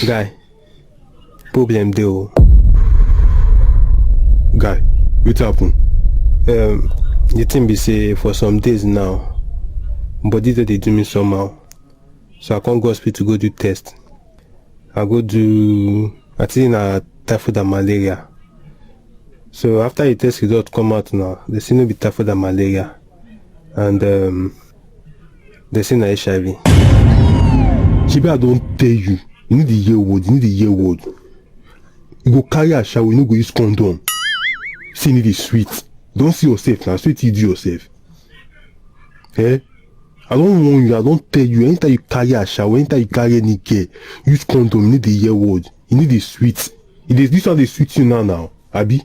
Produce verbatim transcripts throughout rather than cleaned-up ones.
Guy, problem dey o. Guy, wetin happen? Um, the thing be say for some days now, body don dey do me somehow. So I come go hospital go do test. I go do, I think na typhoid and malaria. So after the test result come out now, they say no be typhoid and malaria. And um, they say na H I V. Shebi I don tell you, you need the year word, you need the year word. You go carry ashawo, you no go use condom. See, need the sweet. Don't see yourself now, sweet you do yourself. Eh? I don't warn you, I don't tell you. Anytime you carry ashawo, anytime you carry any girl, use condom, you need the year word. You need the sweet. It is this one they sweet you now now, Abi.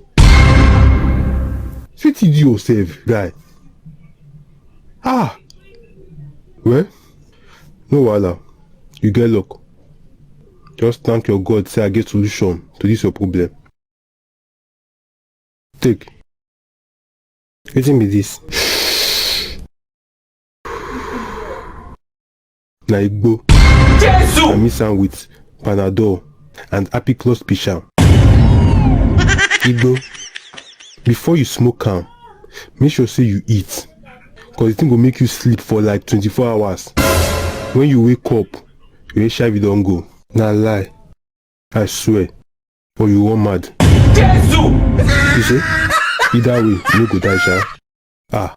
Sweet you do yourself, guy. Ah! Well, no wahala. You get luck. Just thank your God say I get solution to this your problem. Take. Wetin be this? Na igbo. Jesus! I mix am with Panadol and Apiclos Pisham. Igbo. Before you smoke am, make sure say you eat, cause the thing go make you sleep for like twenty-four hours. When you wake up, your H I V don go. Na lie. I swear. Or you wan mad. Jesus! You say? Either way, you no go die, sha. Ah,